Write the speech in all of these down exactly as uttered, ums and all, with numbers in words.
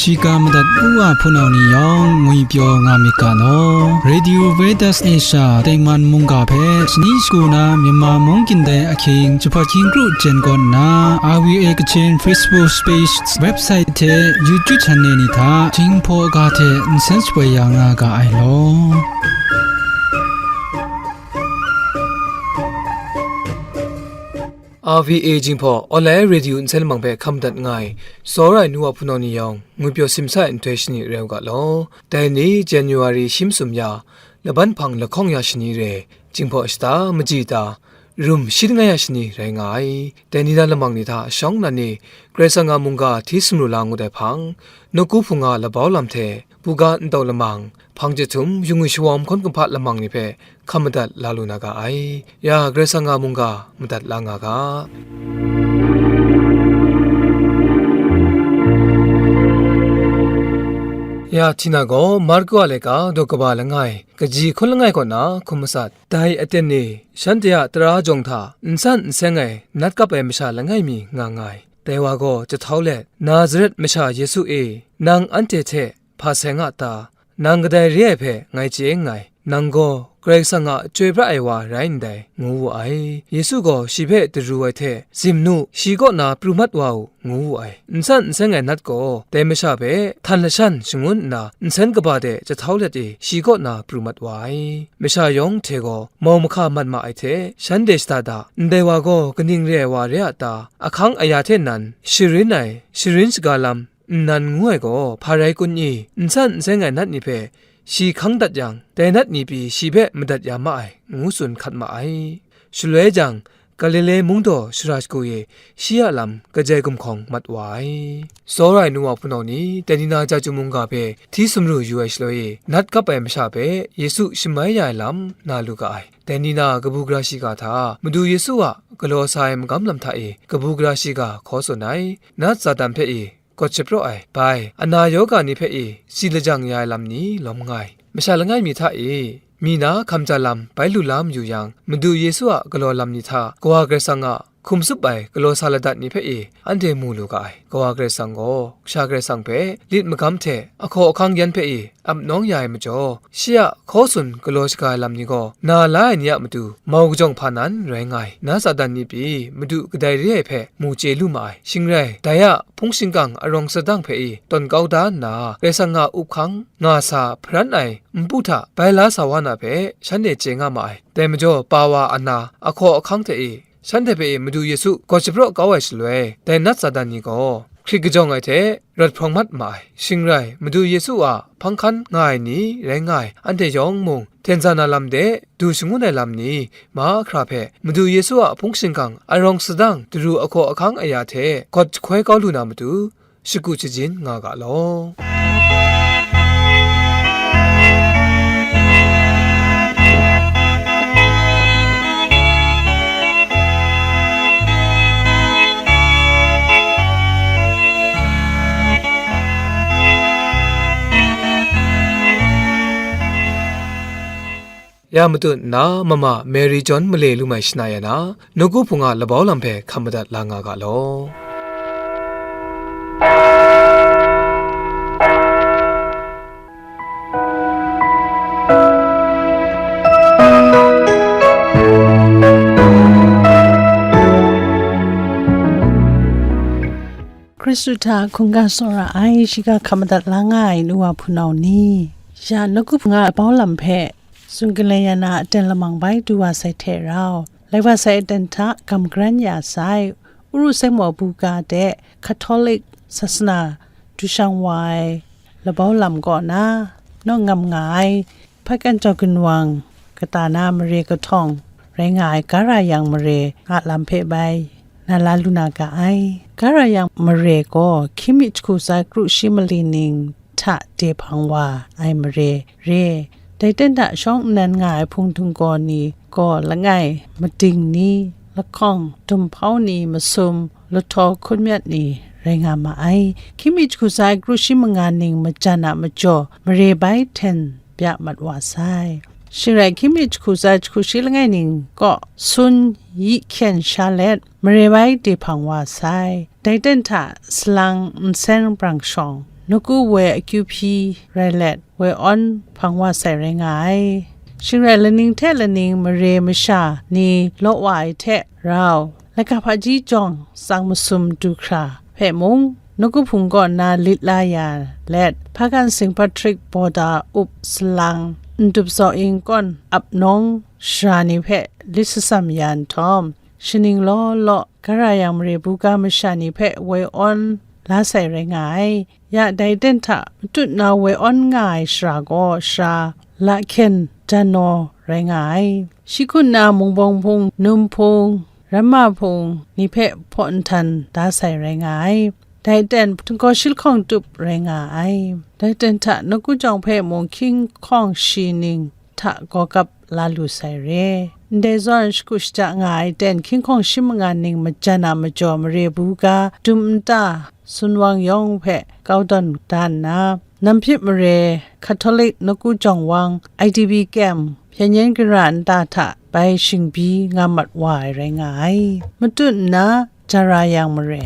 Shiga madat u wa hpunau ni yawng ngwipyaw nga myit ga law. Radio Veritas Asia tengman mungga hpe shani shagu na Myanmar mungkan dai ahkying jahpat hkying kru jen kawn nna, R V A Kachin Facebook page, website hte YouTube channel ni hta Jinghpaw ga hte nsen shapoi ya nga ga ai law. R V A Jinghpaw online radio nsen lamang hpe hkam dat nga ai, tsawra ai nu wa hpunau ni yawng, ngwipyaw simsa ai nhtoi shani rai u ga law. Dai ni January shi masum ya, laban hpang lahkawng ya shani re, Jinghpaw shata, maji ta, rum shi langai ya shani rai nga ai. Dai ni na lamang ni hta shawng nnan ni, Karai Kasang a mungga hti sumru la ngut ai hpang, nawku hpung a labau lam hte, buga ntau lamang, hpang chyahtum, yungwi shawawm hkawn kumhpa lamang ni hpe hkam madat la lu na ga ai. Ya, Karai Kasang a mungga madat la nga ga. Ya, Htina gaw Marku a laika daw kaba langai, kaji hkun langai kaw na hkum matsat. Dai aten ni, shanhte a tara jawng hta n san n seng ai nat kap ai masha langai mi nga nga ai. Dai wa gaw jahtau let, "Nazaret masha Yesu e, nang anhte hte hpa seng a ta? Nang kadai re ai hpe ngai chye nngai. Nang gaw Karai Kasang a chyoi pra ai wa rai ndai," ngu wu ai. Yesu gaw shi hpe daru ai hte, "Zim nu, shi kaw na pru mat wa u," ngu wu ai. N san n seng ai nat gaw dai masha hpe htan lashan shangun nna, nsen kaba de jahtau let e shi kaw na pru mat wa ai. Masha yawng hte gaw mau mahka mat ma ai hte, shanhte shada da, "Ndai wa gaw kaning re ai wa re a ta? Ahkang aya hte nan sharin ai, sharin shaga lam nnan ngu ai gaw hpa rai kun i? N san n seng ai nat ni hpe shi hkang dat yang, dai nat ni pyi shi hpe madat ya ma ai," ngu tsun hkat ma ai. Shaloi jang, Galile mung daw shara shagu e shi a lam kajai gumhkawng mat wa ai. Tsawra ai nu wa hpunau ni, dai ni na chyeju mungga hpe hti sumru yu ai shaloi e, nat kap ai masha hpe Yesu shamai ya ai lam na lu ga ai. Dai ni na kabu gara shiga hta, Madu Yesu a galaw sa ai magam lam hta e, kabu gara shiga hkaw tsun ai, nat Satan hpe e, gawt shapraw ai, bai, ana yawga ni hpe e, si lajang ya ai lam ni lawm nga ai. Masha langai mi hta e, mi na hkamja lam bai lu la mayu yang, Madu Yesu a galaw lam ni hta Kawa Karai Kasang a hkum tsup ai galaw sa ladat ni hpe e, anhte mu lu ga ai. Kawa Karai Kasang gaw, Kasha Karai Kasang hpe lit magam hte ahkaw ahkang yan hpe e, ap nawng ya ai majaw, shi a hkaw tsun galaw shaga ai lam ni gaw, na la ai ni a matu mau kajawng hpa nan rai nga ai. Na Satan ni pyi Madu kadai re ai hpe mu chye lu ma ai. Shing rai, dai a hpung shingkang arawng sadang hpe e tawn kau da nna, Karai Kasang a up hkang nga sa hparan ai npu hta bai la sa wa na hpe shanhte chye nga ma ai. Dai majaw, pa wa ana ahkaw ahkang hte e, shanhte hpe e Madu Yesu gawt shapraw kau ai shaloi, dai nat Satan ni gaw hkrit kajawng ai hte rawt hprawng mat ma ai. Shing rai, Madu Yesu a hpang hkan nga ai ni rai nga ai, anhte yawng mung, hten za na lam de du shangun ai lam ni mahkra hpe, Madu Yesu a hpung shingkang arawng sadang daru ahkaw ahkang aya hte gawt jahkoi kau lu na matu, shagu shajin nga ga law. Ya matut nna, mama Mary John male lu mai shana ya na, nawku hpung a labau lam hpe hkam madat la nga ga law. Hkristu hta hkungga tsawra ai shiga hkam madat la nga ai nu wa hpunau ni, ya nawku hpung a labau lam hpe, Sunggalai ya na aten lamang bai du wa sai hte rau, lai wa sai aten hta gam garan ya sai, Uru Saimo buga de Catholic sasana du shang wa ai labau lam kaw na, naw ngam nga ai, Hpaikan Jaw Ginwang kata na mare kahtawng rai nga ai Gara Yang mare a lam hpe bai na la lu na ga ai. Gara Yang mare gaw hkying mi jahku tsa kru shi mali ning hta de hpang wa ai mare re. Dai ten hta shawng nnan nga ai hpung htinggaw ni gaw langai, mading ni, lahkawng, dumhpau ni, masum, lahtaw hkun myat ni rai nga ma ai. Hkying mi jahku tsa ai kru shi manga ning majan a majaw, mare bai hten bya mat wa sai. Shing rai, hkying mi jahku tsa ai jahku shi langai ning kaw sun yi hkyen sha let, mare bai de hpang wa sai. Dai ten hta salang nsen brang shawng nawku woi akyu hpyi rai let, woi awn hpang wa sai rai nga ai. Shing rai laning hte laning mare masha ni law wa ai hte rau, laika hpaji jawng tsang masum du hkra hpe mung, nawku hpung kaw na lit la ya let, Hpagan Sing Patrick Bawda up salang, Ndup Zaw Ing kawn ap nawng shara ni hpe lit shatsam ya nhtawm, shaning law law, Gara Yang mare buga masha ni hpe woi awn la sai rai nga ai. Ya dai ten hta matut na woi awn nga ai shara gaw shara Lahkyen Dano rai nga ai. Shi hku nna Mungbawng Hpung, Num Hpung, Ramma Hpung ni hpe hpaw nhtan da sai rai nga ai. Dai ten htinggaw shi lahkawng tup rai nga ai. Dai ten hta nawku jawng hpe mung hkying hkawng shi ning hta gawgap la lu sai re. Ndai zawn shagu shaja nga ai ten hkying hkawng shi manga ning majan a majaw mare buga dum nta Sunwang yawng hpe kau dawn da nna, Namhpyip mare Catholic nawku jawng wang I D P camp hpyen yen gara nta hta bai shingbi nga mat wa ai rai nga ai. Matut nna Jara Yang mare.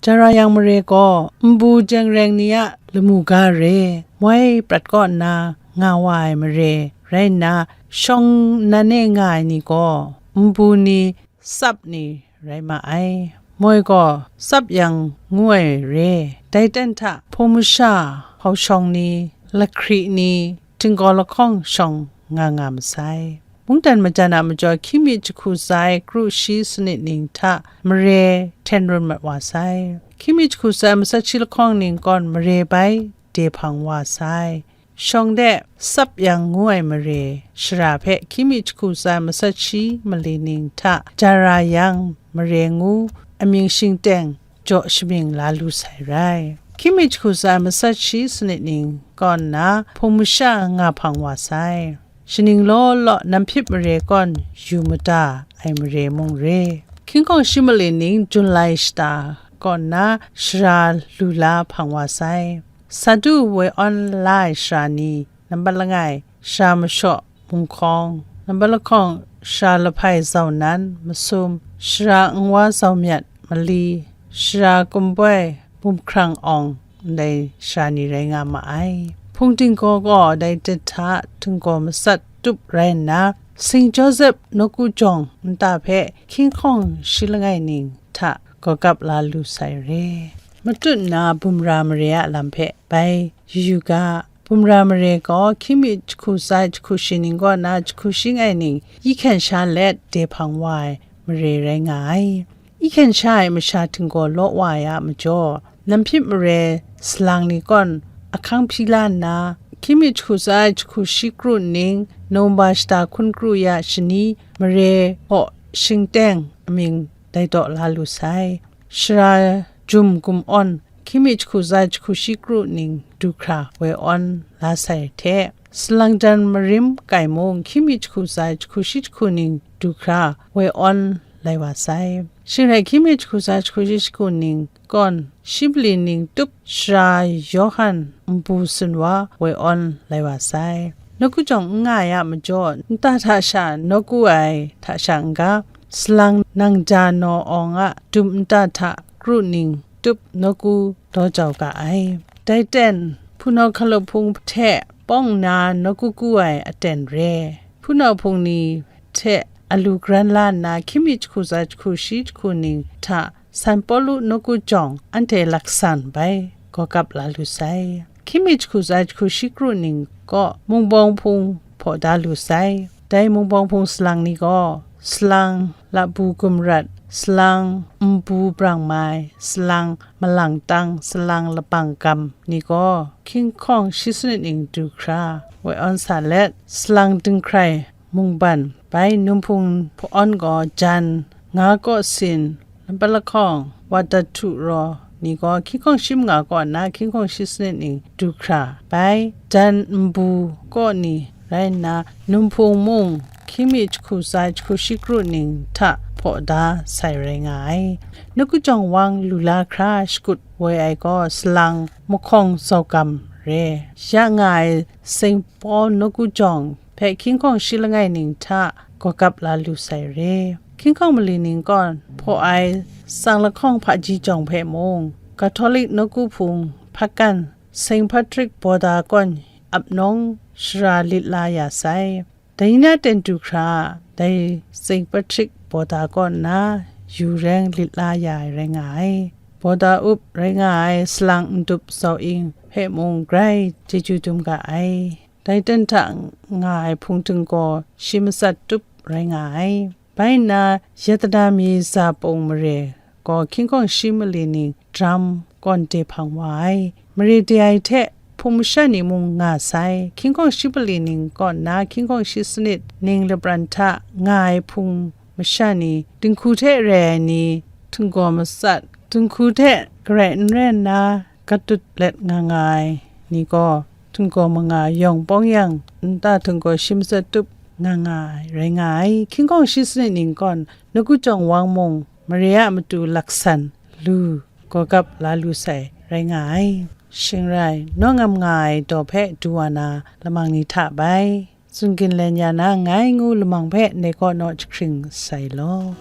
Jara Yang mare gaw nbu jeng reng ni a lamu ga re, moi prat kaw nna nga wa ai mare rai nna, shawng nan e nga ai ni gaw nbu ni tsap ni rai ma ai. Moi gaw tsap yang ngu ai re. Dai ten hta hpung masha hkau shawng ni, lahkri ni, htinggaw lahkawng shawng nga nga masai. Mungdan majan a majaw hkying mi jahku tsa ai kru shi sanit ning hta mare hten run mat wa sai. Hkying mi jahku tsa ai matsat shi lahkawng ning kawn mare bai de hpang wa sai. Shawng de tsap yang ngu ai mare shara hpe hkying mi jahku tsa ai matsat shi mali ning hta Jara Yang mare ngu amying shingteng jaw shamying la lu sai rai. Hkying mi jahku tsa ai matsat shi sanit ning kawn na hpung masha nga hpang wa sai. Shaning law law Namhpyip mare kawn yu mada ai mare mung re. Hkying hkawng shi mali ning Jun lai shata kawn na shara lu la hpang wa sai. Sadu woi awn la ai shara ni, nambat langai, shara mashaw Munghkawng, nambat lahkawng, shara lahpai Zau Nan, Masum, shara nwa Zau Myat, Mali, shara kumboi Bumhkrang Awng, ndai shara ni rai nga ma ai. Hpung Tinggaw gaw dai ten hta htinggaw matsat tup rai nna, Saint Joseph nawku jawng nta hpe hkying hkawng shi langai ning hta gawgap la lu sai re. Matut nna Bumra mare a lam hpe bai yu yu ga, Bumra mare gaw hkying mi jahku tsa ai jahku shi ning kaw na jahku shi langai ning, yi hkyen sha let de hpang wa ai mare rai nga ai. Yi hkyen sha ai masha htinggaw law wa ai a majaw, Namhpyip mare salang ni kawn ahkang hpyi la nna, hkying mi jahku tsa ai jahku shi kru ning, Nowemba shata hkun kru ya shani mare hpaw shingteng amying dai taw la lu sai. Shara Jum Gum Awn, hkying mi jahku tsa ai jahku shi kru ning du hkra woi awn la sai hte, salang jan marim kai mung, hkying mi jahku tsa ai jahku shi jahku ning du hkra woi awn lai wa sai. Shing rai hkying mi jahku tsa ai jahku shi jahku ning kawn, shi mali ning tup shara Yawhan nbu sunwa woi awn lai wa sai. Nawku jawng n nga ai a majaw, nta hta sha nawku ai hta sha n-ga, salang nang ja naw awng a dum nta hta kru ning tup nawku daw jau ga ai. Dai ten, hpunau hkalup hpung hte pawng nna nawku ku ai aten re. Hpunau hpung ni hte alu garan la nna, hkying mi jahku tsa ai jahku shi jahku ning hta San Pawlu nawku jawng anhte laksan bai gawgap la lu sai. Hkying mi jahku tsa ai jahku shi kru ning kaw Mungbawng Hpung hpaw da lu sai. Dai Mungbawng Hpung salang ni gaw, salang Labu Gumrat, salang Nbu Brang Mai, salang Malang Tang, salang Labang Gam ni gaw, hkying hkawng shi sanit ning du hkra woi awn sa let, salang Dinghkrai Mungban bai Num Hpung hpaw awn gaw jan nga kaw sin, nambat lahkawng, Wadat Htu Raw ni gaw hkying hkawng shi manga kaw nna hkying hkawng shi sanit ning du hkra bai, jan nbu kaw ni rai nna, Num Hpung mung hkying mi jahku tsa ai jahku shi kru ning hta hpaw da sai rai nga ai. Nawku jawng wang lu la hkra shakut woi ai gaw salang Mahkawng Zau Gam re. Ya nga ai Saint Paul nawku jawng hpe hkying hkawng shi langai ning hta gawgap la lu sai re. Hkying hkawng mali ning kawn hpaw ai tsang lahkawng hpaji jawng hpe mung, Catholic nawku hpung Hpakan Saint Patrick Bawda kawn ap nawng shara lit la ya sai. Dai ni na ten du hkra, dai Saint Patrick Bawda kaw nna yu reng lit la ya ai rai nga ai. Bawda up rai nga ai salang ndup zau ing hpe mung grai chyeju dum ga ai. Dai ten hta nga ai hpung ting gaw shi matsat tup rai nga ai. Bai nna, Yatana mi za pung mare gaw hkying hkawng shi mali ning dram kawn de hpang wa ai. Mare de ai hte hpung masha ni mung nga sai. Hkying hkawng shi mali ning kaw nna hkying hkawng shi sanit ning lapran hta nga ai hpung masha ni, dinghku hte rai ai ni, htinggaw matsat, dinghku hte garai n rai nna, gatut let nga nga ai ni gaw, htinggaw manga yawng pawng yang, nta htinggaw shi matsat tup nga nga ai, rai nga ai. Hkying hkawng shi sanit ning kawn, nawku jawng wang mung, mare a matu laksan lu, gawgap la lu sai, rai nga ai. Shing rai, nawngam nga ai daw hpe du wa na, lamang ni hta bai. Tsun ginlen ya na nngai ngu lamang hpe ndai kaw naw jahkring sai law.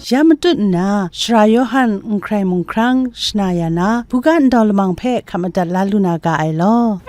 Ya matut nna, Sara Yawhan n hkrai mung hkrang shana ya na, buga ndau lamang hpe hkap madat la lu na ga ai law.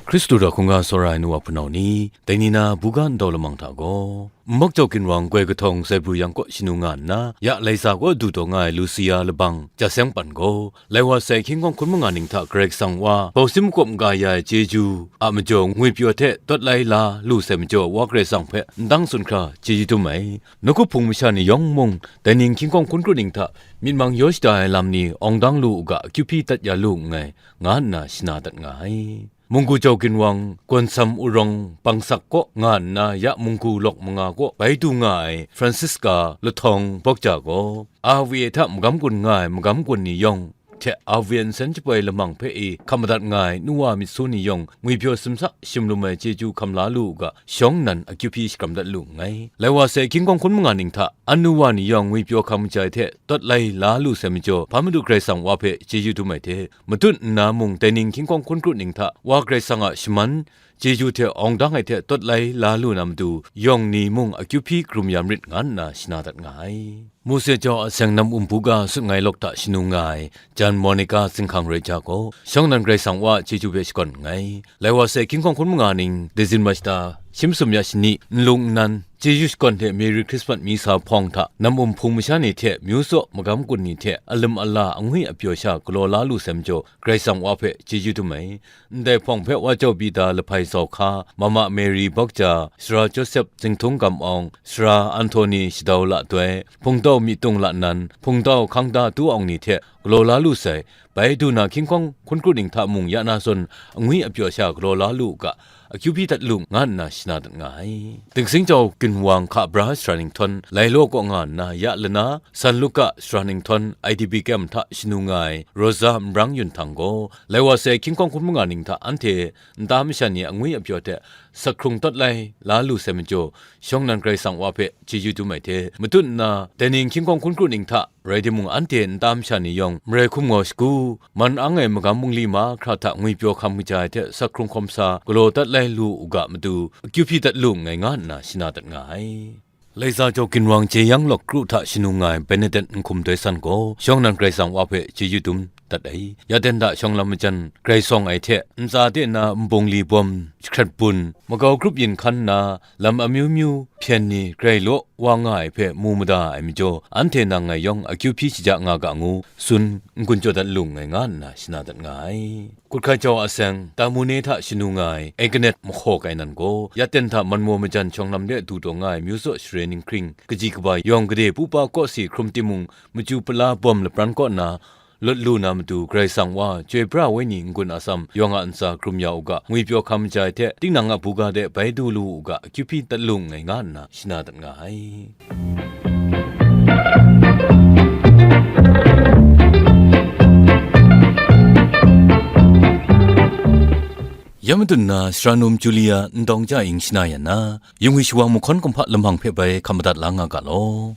Hkristu hta hkungga tsawra ai nu wa hpunau ni, dai ni na buga ndau lamang hta gaw, Nmak Jau Ginwang Goi Kahtawng Zaibru Yang kaw shanu nga nna, ya Laiza kaw du taw nga ai Lusia labang ja seng pan gaw, lai wa sai hkying hkawng hkun manga ning hta Karai Kasang Wa, bau sim makawp maga ya ai chyeju a majaw ngwipyaw hte tawt lai la lu sai majaw, Wa Karai Kasang hpe n dang tsun hkra chyeju dum ai. Nawku hpung masha ni yawng mung, dai ning hkying hkawng hkun kru ning hta myit mang yaw shada ai lam ni awng dang lu u ga, akyu hpyi dat ya lu nngai, nga nna shana dat nga ai. Munggu Jau Ginwang, Gwan Sam Urawng Pangsak kaw nga nna ya munggu lawk manga kaw bai du nga ai Francisca Lahtawng Bawkja gaw, A V A hta magam gun nga ai magam gun ni yawng hte A V A nsen jaboi lamang hpe e hkap madat nga ai nu wa myit su ni yawng ngwipyaw simsa shimlum ai chyeju hkam la lu u ga, shawng nnan akyu hpyi shakram dat lu nngai. Lai wa sai hkying hkawng hkun manga ning hta, an nu wa ni yawng ngwipyaw hkam kaja ai hte tawt lai la lu sai majaw, Hpa Madu Karai Kasang Wa hpe chyeju dum ai hte, matut nna mung dai ning hkying hkawng hkun kru ning hta Wa Karai Kasang a shaman, chyeju hte awng dang ai hte tawt lai la lu na matu, yawng ni mung akyu hpyi karum ya marit, nga nna shana dat nga ai. Mose Jau a seng nam um buga sut ngai lawk hta shanu nga ai, Jan Monica Zinghkang Rai Ja gaw, shawng nnan Karai Kasang Wa a chyeju hpe shakawn nngai. Lai wa sai hkying hkawng hkun manga ning, dezin wa shada, shi masum ya shani, nlung nnan, chyeju shakawn hte Merry Christmas mi sa hpawng hta, nam um hpung masha ni hte, myu tsaw magam gun ni hte, alim ala, angwi apyaw sha galaw la lu sai majaw, Karai Kasang Wa hpe chyeju dum ai. Ndai hpawng hpe Wa Jau Pita Lahpai Zau Hka, Mama Mary Bawkja, Sara Josep Zingthung Gam Awng, Sara Anthony Shadau Latdoi, Hpungtau Myitung Lanan, Hpungtau Hkangda Tu Awng ni hte galaw la lu sai, bai du na hkying hkawng hkun kru ning hta mung ya na zawn angwi apyaw sha galaw la lu u ga, akyu hpyi dat lu nga nna shana dat nga ai. Dingsing Jau Ginwang Hka Bra Sara Ninghtawng, Lailaw kaw nga nna ya lana, San Luka Sara Ninghtawng I D P camp hta shanu nga ai Rosa Nbrang Yun Htang gaw, lai wa sai hkying hkawng hkun manga ning hta anhte nta masha ni angwi apyaw hte sak hkrung tawt lai la lu sai majaw, shawng nnan Karai Kasang Wa hpe chyeju dum ai hte, matut nna, dai ning hkying hkawng hkun kru ning hta, rai timung, anhte nta masha ni yawng marai hkum ngaw shagu, man ang ai magam bungli mahkra hta ngwipyaw hkam kaja ai hte sak hkrung hkawm sa galaw dat lai lu u ga matu, akyu hpyi dat lu nngai, nga nna shana dat nga ai. Laiza Jau Ginwang Jeyang Lawk Kru hta shanu nga ai Benedict Nhkum Doi San gaw, shawng nnan Karai Kasang Wa hpe chyeju dum dat ai. Ya ten hta shawng lam majan grai sawng ai hte, ntsa de na nbungli bawm jahkrat bun, makau grup yin hkan nna, lam amyu myu hpyen ni grai law wa nga ai hpe mu mada ai majaw, anhte nang ngai yawng akyu hpyi shaja nga ga ngu, tsun n-gun jaw dat lu nngai, nga nna shana dat nga ai. Kut Hkai Jau a seng, Tamune hta shanu nga ai Agnet Mahkaw Kainan gaw, ya ten hta manmaw majan shawng lam de du taw nga ai myu tsaw share ninghkring, kaji kaba yawng gade pupa kawsi hkrum timung, machyu pala bawm lapran kaw na, lawt lu na matu, Karai Kasang Wa, Chyoi Pra Wenyi n-gun atsam, yawng a ntsa hkrum ya u ga, ngwipyaw hkam kaja ai hte, tinang a buga de bai du lu u ga, akyu hpyi dat lu nngai, nga nna shana dat nga ai. Ya madun na, sara num Julia Ndawng Ja Ying shana yan na, yungwi shawang mahkawn kumhpa lamang hpe bai hkap madat la nga ga law.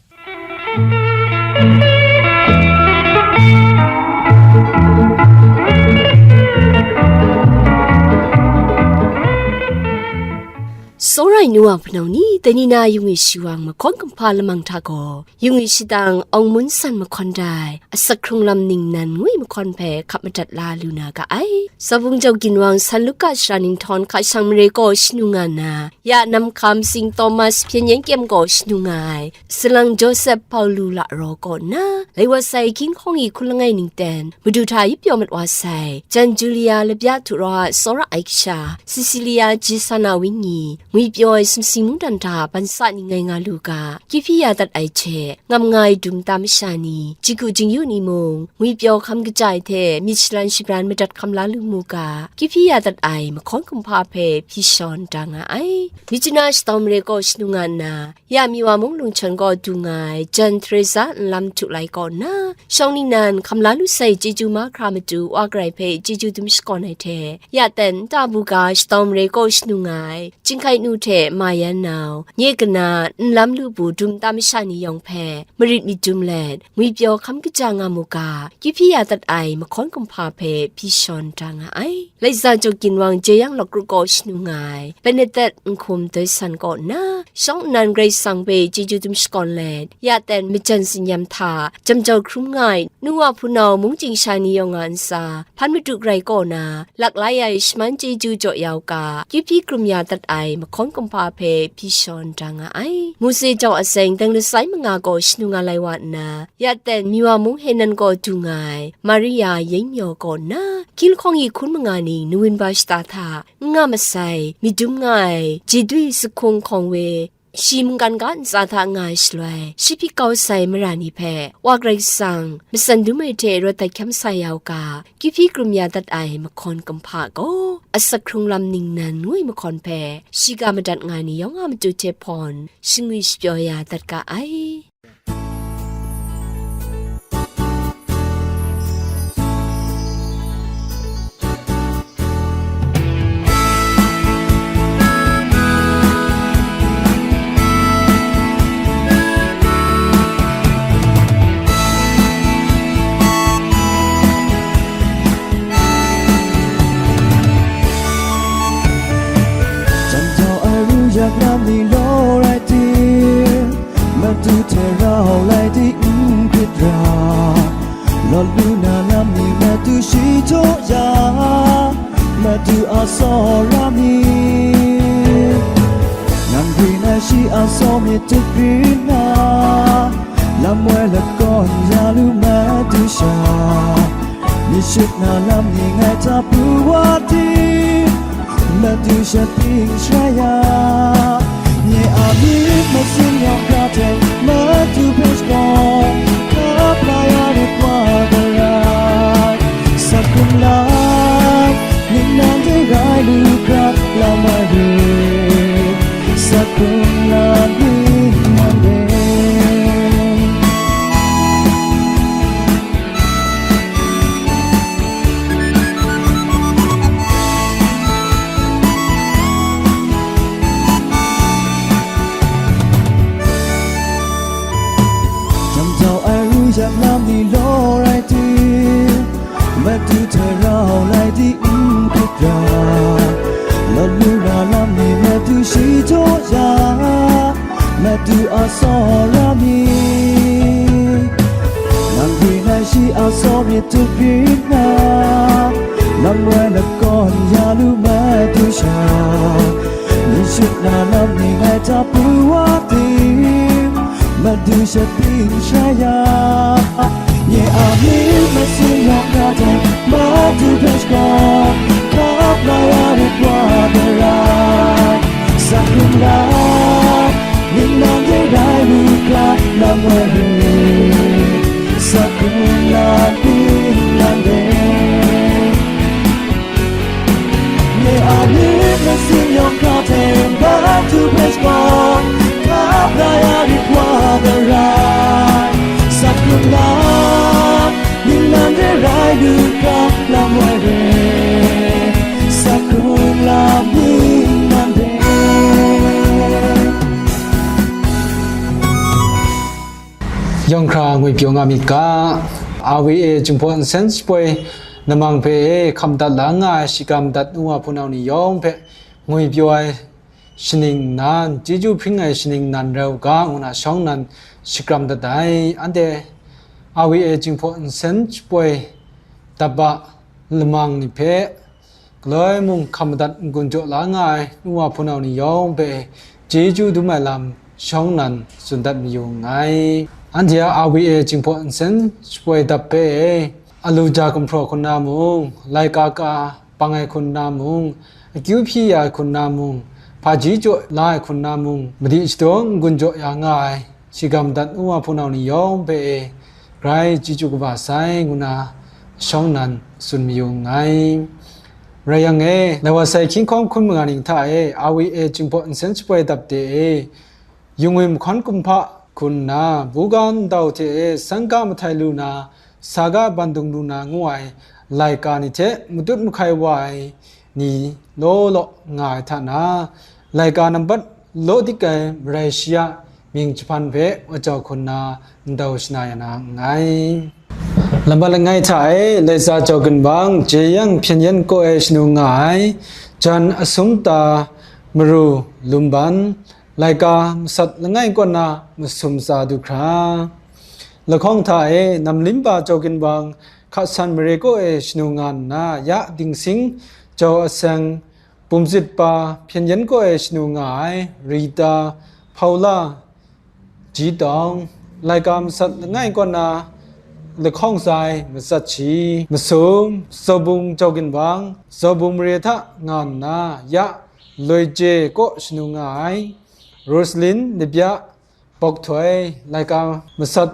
Tsawra ai nu wa hpunau ni, dai ni na yungwi shawang mahkawn kumhpa lamang hta gaw, yungwi shadang Awng Mun San mahkawn dai, Asak Hkrung Lam Ningnan ngu ai mahkawn hpe hkap madat la lu na ga ai. Tsawbung jau ginwang San Luka shara ninghtawn hka shang mare kaw shanu nga na, ya Namhkam Sing Thomas hpyen yen kyem gaw shanu nga ai, Salang Joseph Paulu la raw kaw nna, lai wa sai ahkying hkawng e hkun langai ningten, Madu hta yip pyaw mat wa sai, Jan Julia Labya Htu Raw a tsawra ai kasha, Cecilia Jesana Winyi, ngwi pyaw ai sumsing mungdan hta ban sa ni ngai nga lu ga, kihpyi ya dat ai hte, ngam nga ai dum ta masha ni, chyagu chingyu ni mung, ngwi pyaw hkam kaja ai hte myit shalan shabran madat hkam la lu mu ga, kihpyi ya dat ai mahkawn kumhpa hpe hpyi shawn da nga ai. Myitkyina shadaw mare kaw shanu nga nna, ya Miwa mung lungchawn kaw du nga ai Jan Teresa nlam htu lai kaw nna, shawng ningnan hkam la lu sai chyeju mahkra matu Wa Karai hpe chyeju dum shakawn ai hte, ya ten nta buga shadaw mare kaw shanu nga ai, Chyinghkai Nu hte Ma Yan Nau, nye kana nlam lu bu dum ta masha ni yawng hpe marit myit dum let, ngwi pyaw hkam kaja nga mu ga, kihpyi ya dat ai mahkawn kumhpa hpe hpyi shawn da nga ai. Laika jaw ginwang Jeyang Lawk Kru kaw shanu nga ai, Benedict Nhkum Doi San kaw nna, shawng nnan Karai Kasang hpe chyeju dum shakawn let, ya ten majan tsinyam hta jamjau hkrum nga ai, nu wa hpunau mungchying sha ni yawng a ntsa, hpan madu garai kaw na, lak lai ai shaman chyeju jaw ya u ga, kihpyi krum ya dat ai mahkawn kumhpa hpe hpyi shawn da nga ai. Mose jau aseng dang lasai manga kaw shanu nga lai wa nna, ya ten Miwa mung Henan kaw du nga ai, Maria Yeng Myaw kaw nna, hkying lahkawng e hkun manga ning Nuwinba shata hta n nga masai, myit dum nga ai, Jedui Sahkung Hkawng We, shi mungkan ga ntsa hta nga ai shaloi, shi hpyi kau sai mara ni hpe, Wa Karai Kasang, matsan dum ai hte rawt dat hkyam sa ya u ga, kihpyi krum ya dat ai mahkawn kumhpa gaw, Asak Hkrung Lam Ningnan ngu ai mahkawn hpe, shiga madat nga ai ni yawng a matu hte hpawn, shingwi shapyaw ya dat ga ai. Jam jau aru yak lam ni law rai tim, Madu hte rau lai di n hkrit ra, lawt lu na lam ni Madu shi htaw ya, Madu a tsawra myit, nang rin ai shi a tsaw myit dip rin na, lam woi lakawn ya lu Madu sha, myit shut na lam ni ngai hta pru wa tim, Madu sha ting shara ya, nye a myit masin yawng hkra hte Madu hpe shakawn, hkap la ya rit wa garai, Sahkrum Lam Ningnan de rai lu hkra lam ai re, Sahkrum Lam Ningnan de. Jam jau ai ru yak lam ni law rai tim, Madu hte rau lai di n hkrit ra, lawt lu na lam ni Madu shi htaw ya, Madu a tsawra myit, nang rin ai shi a tsaw myit dip rin na, lam woi lakawn ya lu Madu sha, myit shut na lam ni ngai hta pru wa tim, Madu sha ting shara ya, nye a myit masin yawng hkra hte Madu hpe shakawn, hkap la ya rit wa garai, Sahkrum Lam Ningnan de rai lu hkra lam woi re, Sahkrum Lam Ningnan de. Nye a myit masin yawng hkra hte Madu hpe shakawn, hkap la ya rit wa garai, Sahkrum Lam Ningnan de rai lu hkra lam woi re, Sahkrum Yawng hkra ngwipyaw nga myit ga, R V A Jinghpaw Nsen Shapoi namang hpe hkam dat la nga ai shikram dat nu wa hpunau ni yawng hpe ngwipyaw ai shaning nan, chyeju hpring ai shaning nan rai u ga, ngu na shawng nan shakram dat ai. Anhte R V A Jinghpaw Nsen Shapoi dap a lamang ni hpe galoi mung hkam madat n-gun jaw la nga ai nu wa hpunau ni yawng hpe chyeju dum ai lam shawng nan tsun dat mayu nngai. Anhte a R V A Jinghpaw Nsen Shapoi dap hpe alu ja gumhpraw hkun na mung, laika ka pang ai hkun na mung, akyu hpyi ya ai hkun na mung, hpaji jaw la ai hkun na mung, madi shadaw n-gun jaw ya nga ai shikram dat nu wa hpunau ni yawng hpe e grai chyeju kaba sai, ngu na shawng nan tsun mayu nngai. Rai yang e, lai wa sai hkying hkawng hkun manga ning hta e, R V A Jinghpaw Nsen Shapoi dap de e, Yungwi mahkawn kumhpa hkun nna, buga ndau hte e sangga mahtai lu na, saga bandung lu na ngu ai laika ni hte matut mahkai wa ai ni law law nga ai hta na, laika nambat law dik ai marai shi a mying jahpan hpe wa jau hkun na ndau shana ya na nngai. Lambat langai hta e, laika jau ginbang, jeyang hpyen yen kaw e shanu nga ai, jan asum ta maru lumban, laika masat langai kaw na masum tsa du hkra, lahkawng hta e, namlim pa jau ginbang, hka san mare kaw e shanu nga nna, ya dingsing jau aseng, bumzit pa hpyen yen kaw e shanu nga ai, Rita, Paula, Ji tawng, laika masat langai kaw na lahkawng sai matsat shi, masum, zaubung jau ginbang, zaubung mare hta nga nna, ya loi je kaw shanu nga ai, Rosalin, Libya, bawk htoi, laika masat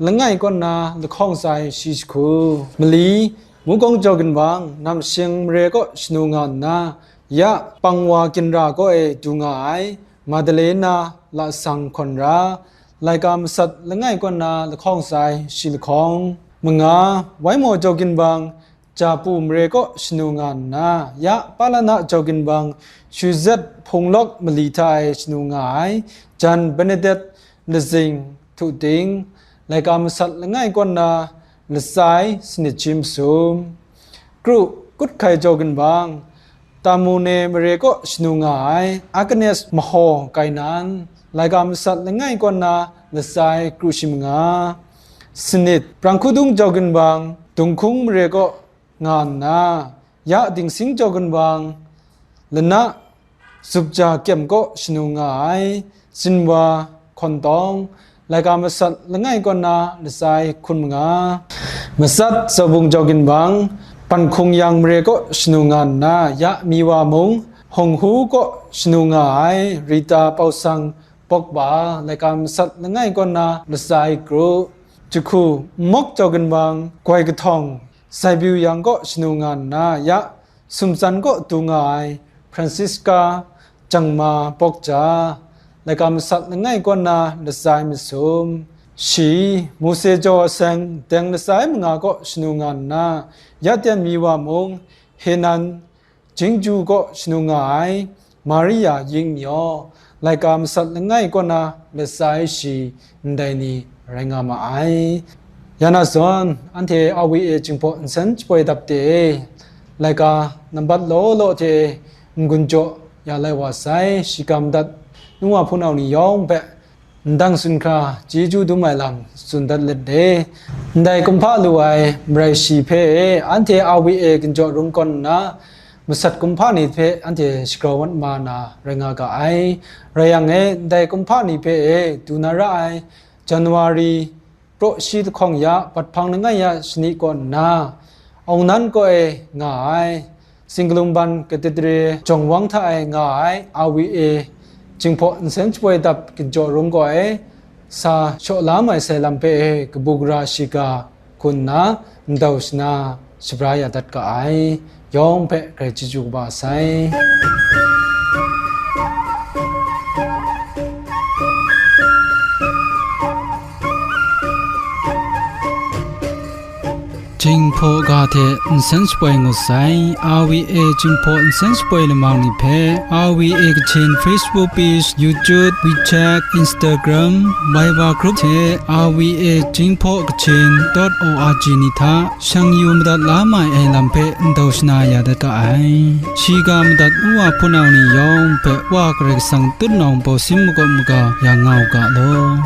langai kaw na lahkawng sai shi jahku, mali, mukawng jau ginbang, namshing mare kaw shanu nga nna, ya pangwa ginra kaw e du nga ai, Madalena lasang hkawn ra, laika masat langai kaw na lahkawng sai shi lahkawng, manga, waimaw jau ginbang, japu mare kaw shanu nga nna, ya palana jau ginbang, shuzet hpung lawk mali hta e shanu nga ai, jan Benedet lazing htu ting, laika masat langai kaw na latsai sanit shi masum, kru kut hkai jau ginbang, Tamune mare kaw shanu nga ai, Agnes mahaw kainan, laika masat langai kaw na latsai kru shi manga, sanit, prang hkudung jau ginbang, dunghkung mare kaw nga nna, ya dingsing jau ginbang, lana zupja kyem kaw shanu nga ai, sinwa hkawn tawng, laika masat langai kaw na latsai hkun manga, masat zaubung jau ginbang, panhkung yang mare kaw shanu nga nna, ya mi wa mung, honghu kaw shanu nga ai, Rita pausang, bawk ba, laika masat langai kaw na latsai kru, jahku, nmawk jau ginbang, goi kahtawng, Saibiu yang kaw shanu nga nna, ya sumtsan kaw du nga ai, Francisca, jangma bawk ja, laika masat langai kaw na latsai masum, shi, Mose jau aseng, deng latsai manga kaw shanu nga nna, ya ten mi wa mung, Henan, Jingju kaw shanu nga ai, Maria Ying Myaw, laika masat langai kaw na latsai shi ndai ni rai nga ma ai. Ya na zawn, anhte R V A Jinghpaw Nsen Shapoi dap de e, laika nambat law law hte n-gun jaw ya lai wa sai, shikram dat nu wa hpunau ni yawng hpe ndang tsun hkra chyeju dum ai lam tsun dat let de. Ndai kumhpa lu ai marai shi hpe anhte R V A ginjaw rung kawn nna, masat kumhpa ni hpe anhte shagrau mat ma na rai nga ga ai. Rai yang e, ndai kumhpa ni hpe e du na ra ai, January praw shi lahkawng ya, bat hpang langai ya shani kaw nna, Aunan kaw e nga ai, Singkalum ban Cathedral jawng wang hta e nga ai R V A Jinghpaw Nsen Shapoi dap ginjaw rung kaw e sa shaw la mai sai lam hpe e kabu gara shiga hkun nna ndau shana shabra ya dat ga ai. Yawng hpe grai chyeju kaba sai. Jinghpaw ga hte nsen shapoi ngut sai. R V A Jinghpaw nsen shapoi lamang ni hpe R V A Kachin Facebook page, YouTube, WeChat, Instagram, Viber group hte R V A Jinghpaw Kachin dot O R G ni hta shang yu madat la mai ai lam hpe ndau shana ya dat ga ai. Shiga madat nu wa hpunau ni yawng hpe Wa Karai Kasang tutnawng bawsin makawp maga ya nga u ga law.